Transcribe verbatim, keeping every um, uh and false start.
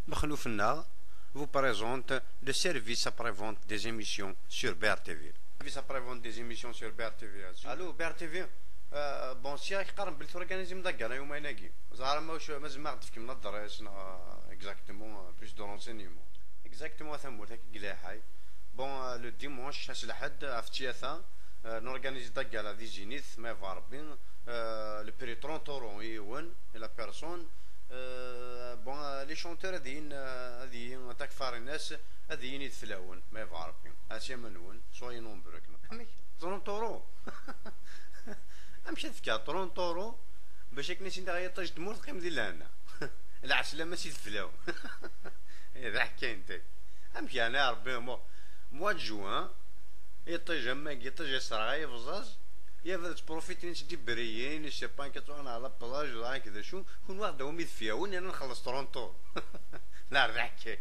Mexluf-nneɣ vous présente le service après-vente des émissions sur B R T V. Service après-vente des émissions sur B R T V. Allô, B R T V. Euh, bon, si ɣ-qqaren belli turganisim daggala yumayen-agi. Ẓer ma wacu, ma zemreɣ d-tefkem l'adresse, neɣ, euh, exactement, euh, plus de renseignements. Exactement, a tamurt, akka i yella lḥal. Bon, euh, le dimanche, ass lḥedd, ɣef tyata, euh, norganisi daggala di Zénith, ma yebɣa Rebbi, euh, le prix trente euros i yiwen, i la personne. Euh, bon, euh, les chanteurs ad yin, euh, ad yin, takfarinas, ad yin i d flawen, ma yebɣa Rebbi. Asya ma nwen, soyez nombreux. Amek? trente euros? Amek ad fkeɣ trente euros bac akken ad s-iniɣ i yiṭij n tmurt qqim di lehna? Lɛeslama si teflaw. Eh, d aḥkay n tay. Amek yeɛni a Rebbi, mo-, mois de juin, yiṭij am wagi, yiṭij yesserɣay abẓaẓ, yaf ad ttprofitrin s dibriyin, je sais pas, amek ad truḥen ɣer la plage, ẓer amek d acu, kunwi ad d-tawim idefyawen, yerna nxelleṣ trente euros. Neɣ d aḥkay.